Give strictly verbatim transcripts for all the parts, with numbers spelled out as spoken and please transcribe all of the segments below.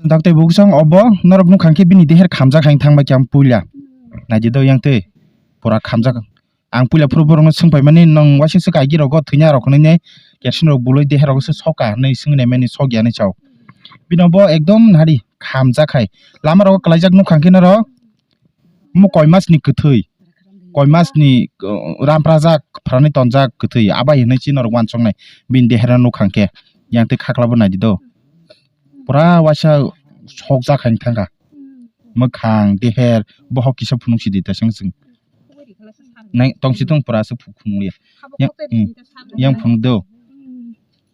Dakte buksong obo norok nukha khe bini deher khamjak hai thangbai khe ang puila. Naidi do yang tei pura khamjak. Ang puila phuru borokno swngpaimani, "Nwng waisa swkha agi rogo thwina rok hwnwi ne kerosene rok buloi deher rok se soka," hwnwi swngwi naimani, sokya hwnwi sao. Bino bo ekdom nari khamjak hai. Lama rogo kwlaijak nukha khe norok. Omo koi mas ni kwthwi, koi mas ni, uh, ramprajak phrani tonjak kwthwi, abai hinwi chini norok uansuknai bini dehera nukha khe, yang tei khaklabo naidi do. Pura waisa sokjak hai thangkha. Mwkhang, deher, bohok kisa phunuk sidi ta seng seng. Nai tongsi tong pura se phu-, phunuk ya. Yang, hmm, yang phunuk do.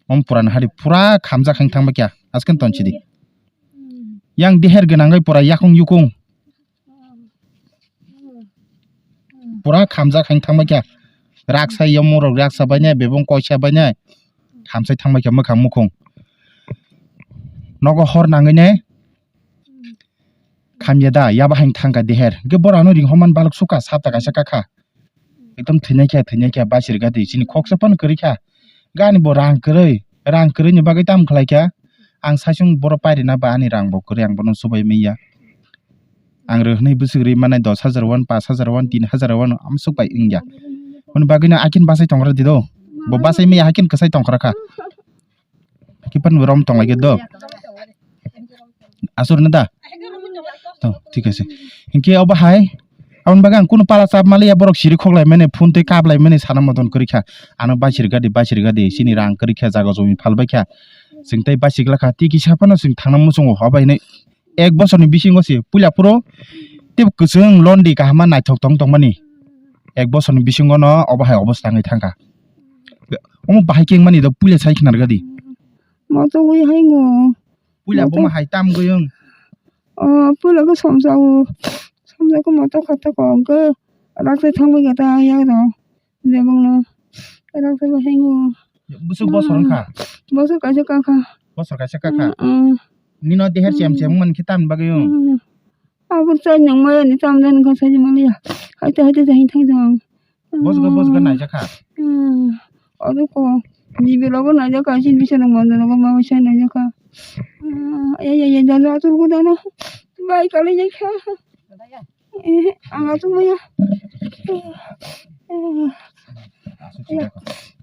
Om pura nahari pura khamjak hai thangba kya, asken tonsidi. Yang deher gwnangwi pura yakung yukung. Pura khamjak hai thangbai kha. Raksa yomorok raksa bainai, bebong koisa bainai. Khamsai thangbai kha mwkhang mukhung. Nogo hor nangwi ne khamya da, yaba hai thangkha deher. Hwnkhe borano ring homan balok sukha, sapta kaisa kakha. Ekdom thwinaikha, thwinaikha, basirgadi. Chini khoksa phano kwrwikha. Gani bo rang kwrwi, rang kwrwini bagwi tamo khlaikha? Ang saichung borok pairina ba ani rang bo kwrwi, ang bono chubai manya. Ang rwhwnwi bwswk rwi manai dos hajar won, pash hajar won, tin hajar won, amsuk bai wngya. Hwnwi bagwino akin bachai tongkha di do. Bo bachai manya hakin kwchai tongkha kha. Kipan rom tonglaikhe do. Asur na da? To, thik ase. Hinkhe obo hai, aboni bagwi ang kunu pala chap maliya, borok siri khoklai mani, phone tei kap lai mani sana moton kwrwi kha. Ano basir gadi, basir gadi, chini rang kwrwi kha, jaga jomi phalbai kha. Chwng tei basik lakha, tei kisa phano chwng thangna muchungo, obo hinwi ek bosorni bisingo se puila phuru tei kwchwng londi kaham ma naithok tong tongmani. Ek bosorni bisingo no obo hai obostha wngwi thangkha. Omo bahai khe wngmani do puila sai khna rwgadi. Moto wi hai ngo. Puila bo ma hai tam gwi wng. O puila khe somsa o. Somsa khe moto kha ta kok khe raksa thangwi khe ta yang rw. Jebongno raksa bo hai ngo. Bwswk bosor wngkha? Bosor kaisa kakha. Bosor kaisa kakha. Mm, mm. Nino deher chem chem wngmani khe tamni bagwi wng? Mm. Aboni chai nangmani tamjani kha saimaliya. Haite haite jahing thangjak ang. Bosga bosga naijakha. Hmm. Oro ko. Jibi rogo naijakha, sin bisa nang manda rogo ma bisa naijakha. Hmm. Ay ay ay ay, dano atur ko dano. Bai kali jakha. Eh, ang atur maya.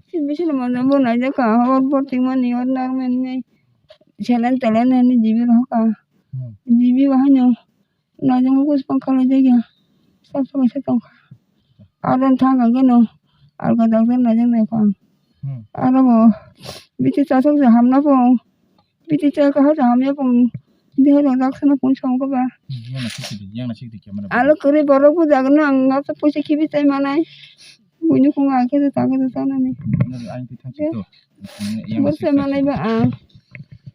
Sin bisa nang manda bo naijakha. Or bor tingmani or narmen ni. Selen telen ni jibi rogo ka. Hmm. Jibi bahai no. Naijak mung kus pang khalai jagya. Sap sap kaisa tongkha. Aro thang kha keno. Alka doctor naijak nai kho ang. Hmm. Aro bo. Biti chasok se hamna pong. Biti chasok ha hamya pong. Dehe rok dak sana pung song kha ba. Hmm, yang na sik di, yang na sik di camera. Alo kwrwi borok bujagno ang ngasa puisa khibi chai manai. Buini khunga khe ta khe ta nani. Hmm, yang na sik di. Bor chai manai ba ang.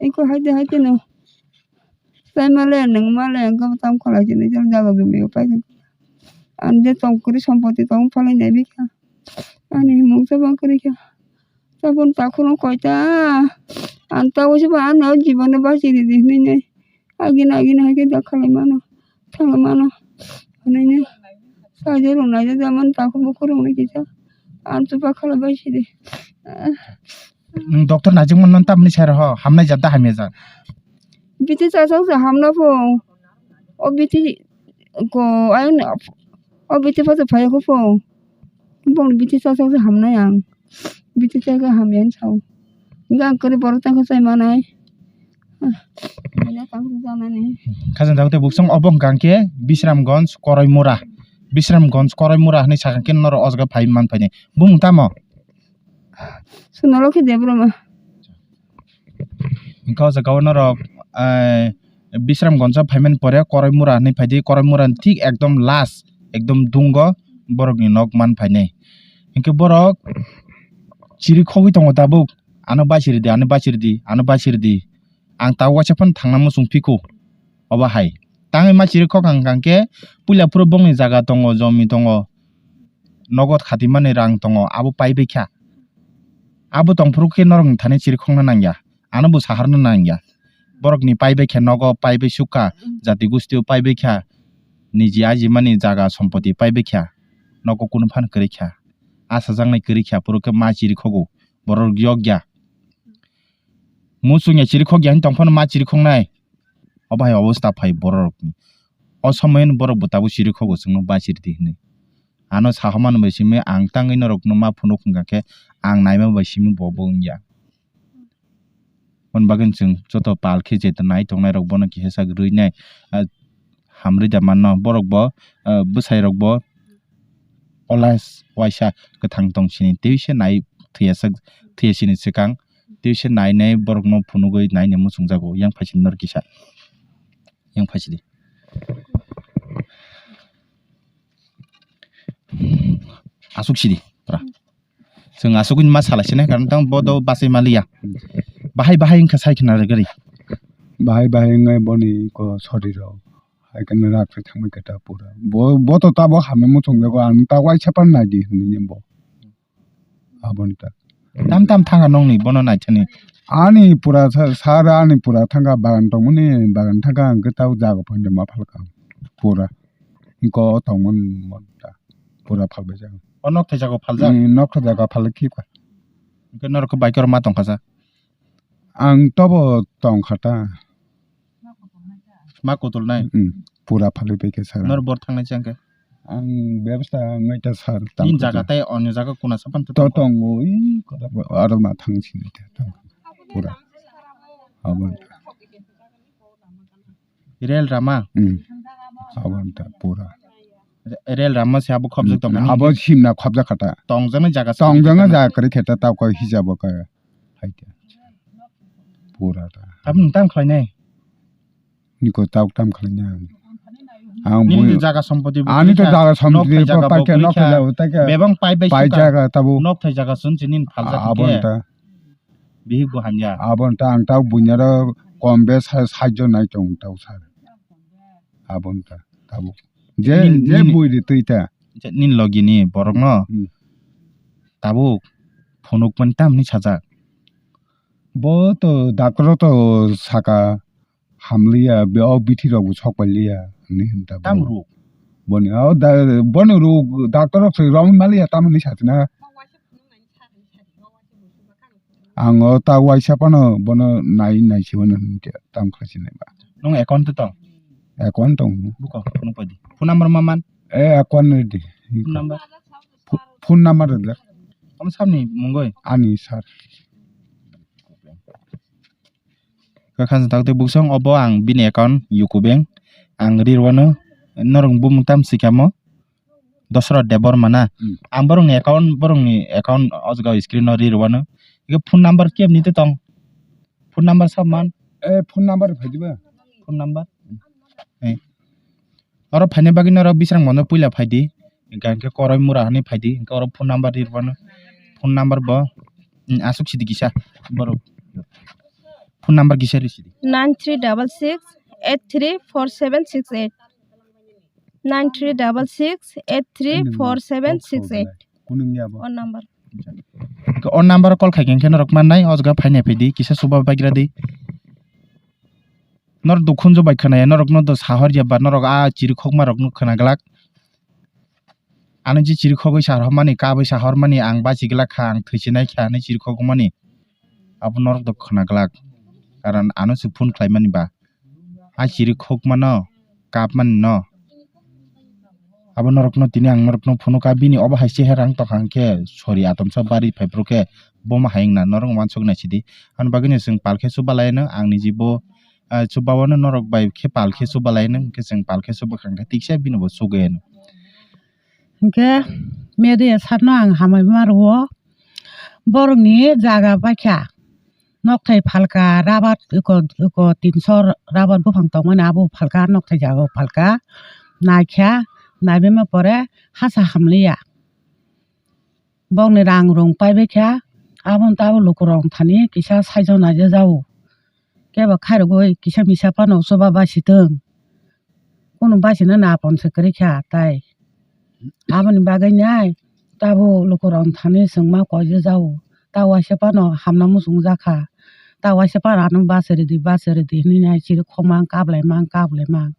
Iko haide haide no. Chai male, nwng male, wngkhe bo tam kholai sini, chwng jaga jumi o paikha. Ani je tong kwrwi sompoti tong phalai nai bikha. Ani mungsa bang kwrwi kha. Tabun takhurung koita. Ang tabuk se ba ano jibono bachiri di hinwi nai. Agini agini hai khe da khalai mano. Thangwi mano. Hinwi nai. Sajwk rwng nai jak mani takhuk bukhuk rwng nai kisa. Ang chuba khalai bachiri. Nwng doctor naijak mano tamni sai rw ho, hamnai jat da hamya jat? Biti chasok se hamna pho. O biti ko ayang o biti pho se phai ko pho. Bong biti chasok se hamnai ang. Biti chasok hamya ni sao. Ga kwrwi borok tang khe chai manai. Manya tang khe janani. Khajang dago tei buksong obo hwnkha khe Bisramganj Koraimura. Bisramganj Koraimura hinwi sakha khe norok o jaga phai man phainai. Bumung tamo? Sunolokhi Debbarma. Hwnkhe o jaga o norok, eh, Bisramganj o phaimani pore Koraimura hinwi phaidi, Koraimura ni thik ekdom last, ekdom dungo borokni nok man phainai. Hwnkhe borok chiri khogwi tongo tabuk, "Ano bachiri di, ano bachiri di, ano bachiri di." Ang tabuk waisa phano thangna muchung phikhu obo hai. Tangwi ma chiri khok ang khe puila phuru bongni jaga tongo, jomi tongo, nogot khatimani rang tongo, abo paibai kha. Abo tong phuru khe norokni thani chiri khokna nangya, ano bo saharna nangya. Borokni paibai kha, nogo paibai sukha, jati gustio paibai kha, niji ajimani jaga sompoti paibai kha, nogo kunu phano kwrwi kha, achajaknai kwrwi kha, phuru khe ma chiri khogo, borok yokya. Muchungya chiri khokya hinwi tong phano ma chiri khoknai. Obo hai obosta phai bororokni. O somoino borok bo tabuk chirikhok bo chwngno bachiridi hinwi. Ano sahoman bai simi ang tangwi norokno ma phunuk wngkha khe ang naima bai simi bo bo wngya. Hwn bagwi chwng joto pal khe je nai tongnai rok bono kisa sak rwi nai, ah, hamrwi da manno. Borok bo, ah, bwsai rok bo olas waisa kwthang tong sini tei se nai thwiya sak, thwiya sini swkang tei se nai nai borok no phunugwi nai nai muchung jago yang phaisini nor kisa, yang phaisidi. Asuk sidi, pura. Chwng asugwi ma salai sinai, karon tang bo do bachai maliya. Bahai bahai wngkha sai khna rwgwi. Bahai bahai wngnai boni ko soriro. Hai kheno rak se thangbai khe ta pura. Bo, bo to tabok hamya muchung jago, ang ta waisa pan nai di hinwi bo. Aboni ta. Tam tam thanga nongni bono naithani. Ani pura sa-, sara ani pura thanga bagan tongmani, bagan thanga ang khe ta jaga phande ma phalka. Pura. Ko tongmani mon ta. Pura phalbai jaga. O nok thai jaga phaljak? Mm, nok thai jaga phalwi khikha. Hwnkhe norok khe bike o ma tongkha sa? Ang tobo tongkha ta. Ma kutulnai? Mm, pura phalwi bai khe sara. Nor bor thangnai chang khe? Ang bebasta wngwi ta sar. Nini jaga tei onyo jaga kuna sapan to tongo? Tongo, i kota aro ma thang sini ta tong. Pura. Abo. Rel rama? Mm. Abo ta pura. Re-, rel rama se abo khobjak tong. Abo simna khobjak kha ta. Tongjaknai jaga se tongjaknai jaga kwrwi khe ta tau khe hijabo khe. Hai khe. Pura ta. Abo nwng tam khlainai? Niko tau tam khlainai ang. Ang nini bui-, jaga sompoti ani to jaga sompoti pa khe nok thai jaga ta khe. Bebang pai bai pai jaga tabu. Nok thai jaga sun chini phaljak khe. Abo ta. Bihik bo hamya. Abo ta ang tau buinaro kom be sa-, saijo nai tong tau sar. Abo ta tabuk. Je, nini, je nini bui ri twi ta. Je nini logi ni borok no. Hmm. Tabuk phunuk mani tam hinwi sajak. Bo to doctor to saka hamliya, be o bithi rok bo sok pailiya hinwi hinta bo. Tam ruk? Boni o da, boni ruk doctor rok se romwi maliya tam hinwi satina. Ang o ta waisa phano bono nai nai se mano hinkhe tamo khlai se nai ba. Nwng account tong? Account tong. Buko, nwng padi. Phone number ma man? Eh, account ni di. Phone number? Pho-, phone number rwdi. Tamo sir ni mungoi? Ani sir. Kwkhwrang tak tei buksong obo ang bini account UCO Bank. Ang ri rwano norok bumung tam sikamo. Dosra Debbarma na? Hmm. Ang borokni account, borokni account o jaga o screen o ri rwano. Iko phone number kebni tong? Phone number sa man? Eh, phone number phai diba? Phone number? Eh. Oro phaina bagwi norok Bisrang Mondo puila phai di. Hingkha hingkhe Koroi Mura hinwi phai di. Hingkhe oro phone number ri rwano. Phone number bo, hmm, aswk sidi kisa borok. Phone number kisa ri sidi. Nine three double six eight three four seven six eight. Nine three double six eight three four seven six eight. Kunung ya bo? O number. O number call khai khe norok mannai, o jaga phainai phai di, kisa suba bagra di. Nor dukhunjo bai khwnaya, norok no do sahor ya ba, norok a chirikhokma rok no khwna glak. Ani je chirikhogwi sahormani, kabwi sahormani, ang bachi glak kha, ang thwisinai kha, ani chirikhogmani. Abo norok do khwna glak. Karon ano se phone khlaimani ba. A chirikhokmano, kapmani no. Abo norokno tini ang norokno phunukha, bini obo hai se herang tokha hwnkhe sori atomsa bari phaiphru khe bomo hai wngna norok uansuk naisidi. Ani bagwino chwng palkhe chubalaiano ang niji bo, ah, chubawano norok bai khe palkhe chubalaino hwnkhe chwng palkhe chubakha hwnkhe tiksa bini bo chugaiano. Hwnkhe media sarno ang hamai ma rwo. Borokni jaga paikha. Nokthai phalka rabar eko, eko tinso rabar buphang tongmani abo phalka, nokthai jaga o phalka. Naikha, naibaima pore hasa hamliya. Bokni rang rung paibaikha, aboni tabuk lukurok thani kisa saijo naija jao. Kebo khairogwi kisa misa phano chuba basitwng. Kunu basina napon se kwrwi kha tai. Aboni bagwi nai tabuk lukurok thani chwngma koijo jao. Ta waisa phano hamna muchung jakha. Ta waisa phano ano bachari di, bachari di hinwi nai chirikhokma ang kaplaima, ang kaplaima.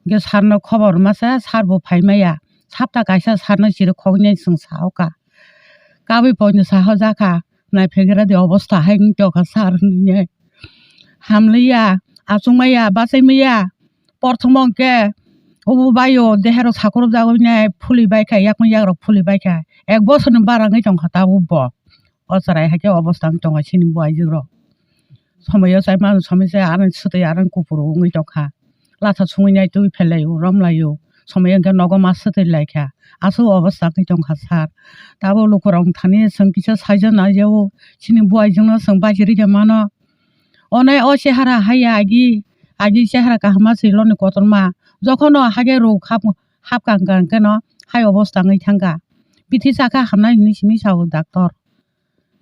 Hwnkhe sarno khobor rwmasa, sar bo phaimaya. Sapta kaisa sarno chirikhoknai chwng sahoka. Kabui poino sahojakha. Naiphaikhe de obosta hai wng tongkha sar hinwi. Hamliya, achuk maya, bachai maya. Porthomo hwnkhe obo baio dehero sakurupjagwi nai phuli baikha, yakung yakrok phuli baikha. Ek bosorni bara wngwi tongkha tabuk bo. O chwrai hai khe obosta wng tongkha chini buaijwk rok. Somoio chai mano, somoi se aroni swtwi aroni kupuro wngwi tongkha. Latha sungwi nai twi pherlaio, romlaio. Somoi hwnkhe nogo ma swtwi laikha. Aswk obosta wngwi tongkha sir. Tabuk lukurok thani chwng kisa saijaknai jao. Chini buaijwkno chwng bachirwi de mano. Onai o chehara haiya agi, agi chehara kaham ma se loni kotorma. Jokhon o hage rok hap, hap kang kang keno hai obosta wngwi thangkha. Bithi chakha hamnai hinwi simi sao doctor.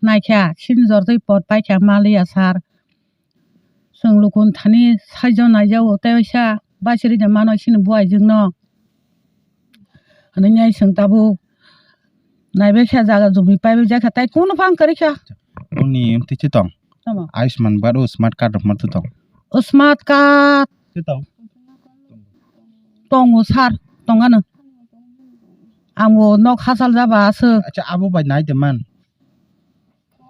Naikha, sini jortwi pot paikha maliya sir. Chwng lukun thani saijo naijao tei waisa bachirwi de mano chini buaijwkno. Hwnwi nai chwng tabuk naibaikha jaga jubui paibai jakha tei kunu phang kwrwikha. Uni twichi tong. Tamo? Ayushman bad o smart card rok ma tu tong. O smart card. Twi tong. Tongo sir, tongano. Ang bo nok hachal jaba aswk. Acha abo bai nai de man.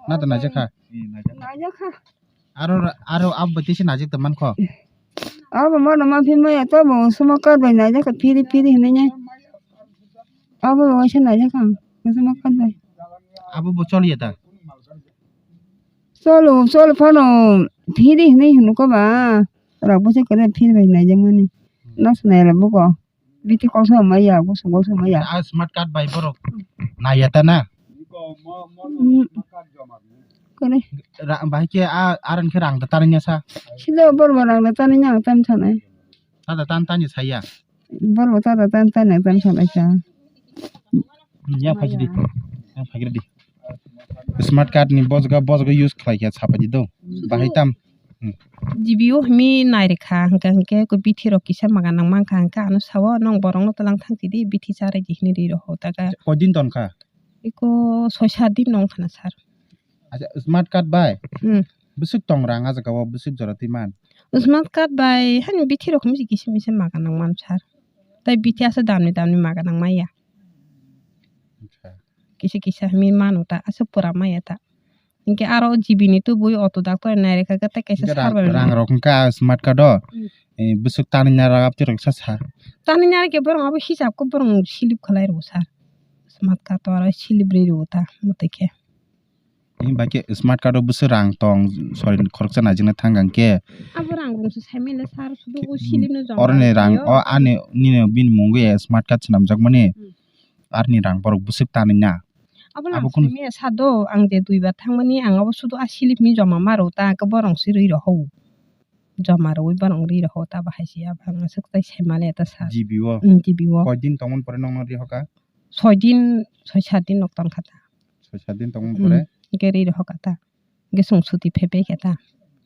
Na da naijak kha? Naijak kha. Aro, aro abo bai tisi naijak da man kho? Abo mono ma phi maya to bo suma kar bai naijak kha phiri phiri hinwi nai. Abo bo waisa naijak kha suma kar bai. Abo bo choliya da? Cholo, cholo phano phiri hinwi hino ko ba. Rok bo se kare phiri bai naijak mani. Nos nai la buko. Biti kolsa maya, gusung kolsa maya. A smart card bai borok naiya ta na? Mm. Kore. Ra-, bahai khe a, aran khe rang da tanai sa? Sida borok rang da tanai ang tam sanai. Tada tan tani saya? Borok tada tan tani ang tam sanai sa. Hmm, yang phaji di. Yang phaji di. Smart card ni bojga, bojga use khlai khe sapai di do. Bahai tam. Hmm. G B o himi nai rikha, hwnkhe, hwnkhe ko bithi rok kisa maga nang mankha, hwnkhe ano sao, "Nwng borok no twlang thang sidi, bithi charai di," hinwi ri rohor taka. Koidin ton kha? Iko soi sat din nong khana sir. Acha, smart card bai? Hmm. Bwswk tong rang ah jaga o, bwswk jora twi man? Smart card bai, hani bithi rok himi kisa misa maga nang man sir. Tai bithi asa damni damni maga nang maya. Acha. Kisa kisa himi mano ta, asa pura maya ta. Hinkhe aro G B ni tubui auto doctor nai rikha khe tei kaisa Hinkhe sar rang, bai rang rok hinkhe a smart card o, Hmm. eh, bwswk tanwi na ragap twi rok sa sa. Tanwi na rikhe borok abo hisab khe borok slip khlai rwo sir. Smart card o aro slip ri rwo ta mwtai khe. Himba khe smart card o bwswk rang tong, sorry, khoroksa naijak na thang khe. Abo rang rung se sai mile sir, sudu o slip no joma oroni rang khlaio. O ani nini bini mungwi smart card swnamjak mani. Hmm. Arni rang borok bwswk tanwi na. Abo Abo lang kun- simi ya sa do, ang je duibar thangmani, ang abo sudu a slip ni joma ma rw ta, ang khe borong si rwi rohou. Joma rwi borong ri rohou ta bahai se, abo ang aswk tai sai male ta sa. G B o? Mm, G B o. Koi din tongmani pore nokno ri hoka? Soi din, soi sat din nok tong kha ta. Soi sat din tongmani Mm, pore? Hingke ri rohou ka ta. Hingke chwng suti phai phai khe ta.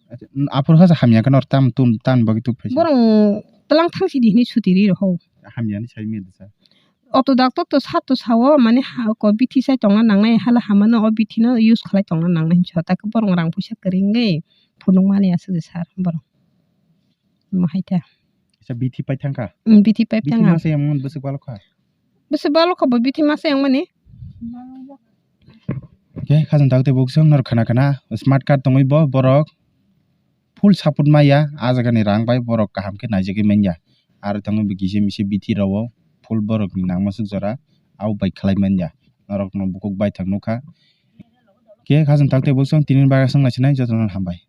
Acha, aphuru hasa hamya khe nor tam, tum, tamni bagwi tuk phai se? Borong twlang thang sidi hinwi suti ri rohou. Hamya ni sai mili sa. Auto doctor to sat to sao, mane ha, ko bithi sai tongna nangnai, hala hamano o bithi no use khlai tongna nangnai hinwi sa. Ta khe borong rang puisa kwrwi wngwi phunuk mani aswk je sir borong. Mo hai ta. Acha, bithi pai thang kha? Mm, bithi pai Bithi thang kha. Masa yang mun bwswk balok kha? Bwswk balok kha bo bithi masa yang mani. Khe khajang tak tei bukchung nor khana khana smart card tongwi bo borok full support maya, ah jaga ni rang bai borok kaham khe naijagwi manya. Aro tongwi bo kisa misa bithi rwo full borok ni nangma swk jora abo bai khlai manya. Norok no bukhuk bai thang nukha. Khe khajang tak tei bukchung tini bagwi swng nai sinai joto no hambai.